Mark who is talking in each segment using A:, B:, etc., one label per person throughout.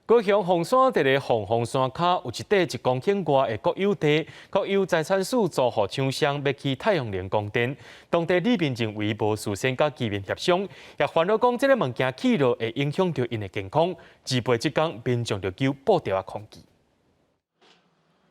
A: 高雄鳳山佇咧鳳凰山跤有一塊1公頃外的國有地，國有財產署租予廠商欲起太陽能光電，當地里民認為無事先佮居民協商，也煩惱講這个物件起落會影響著𪜶的健康。自背這工民眾就揪布條仔抗議。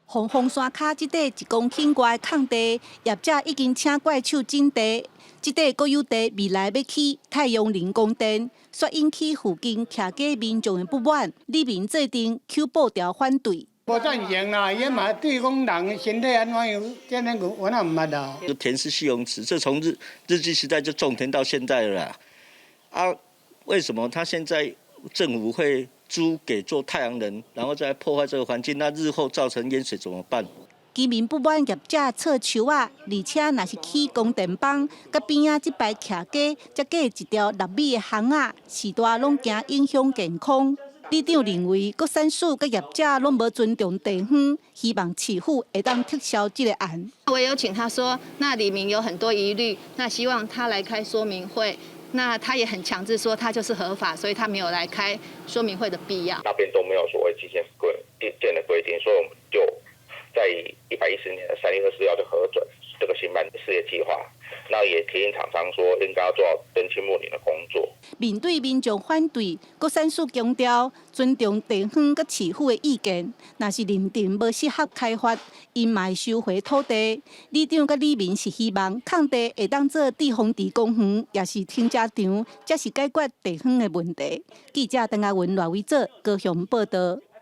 B: 鳳凰山跤這塊1公頃外的空地，業者已經請怪手整地。這塊國有地未來欲起太陽能光電，煞引起附近徛家民眾的不滿，里民做陣搝布條反對。
C: 無贊成啦，伊嘛對講人身體按怎樣，這咱我哪毋捌啦。
D: 這田是蓄洪池，這從日據時代就種田到現在了啦。啊，為什麼他現在政府會租給做太陽能，然後再破壞這個環境？那日後造成淹水怎麼辦？
B: 居民不滿業者錯樹仔，而且若是起光電板，佮邊仔這排徛家，才隔一條6米的巷仔，序大攏驚影響健康。里長認為國產署佮業者攏無尊重地方，希望市府會當撤銷這個案。
E: 我也有請他說，那里民有很多疑慮，那希望他來開說明會。那他也很強制說他就是合法，所以他沒有來開說明會的必要。
F: 那邊都沒有所謂基建規建的規定，所以我們就在110年的3月24號就核准這個興辦事業計劃。那也提醒廠商說，應該要做好燈清睦鄰的工作。
B: 面對民眾反對，國產署強調尊重地方佮市府的意見。若是認定無適合開發，𪜶嘛會收回土地。里長佮里民是希望空地會當做致豐池公園，抑是停車場，才是解決地方的問題。記者鄧亞文、賴偉哲高雄報道。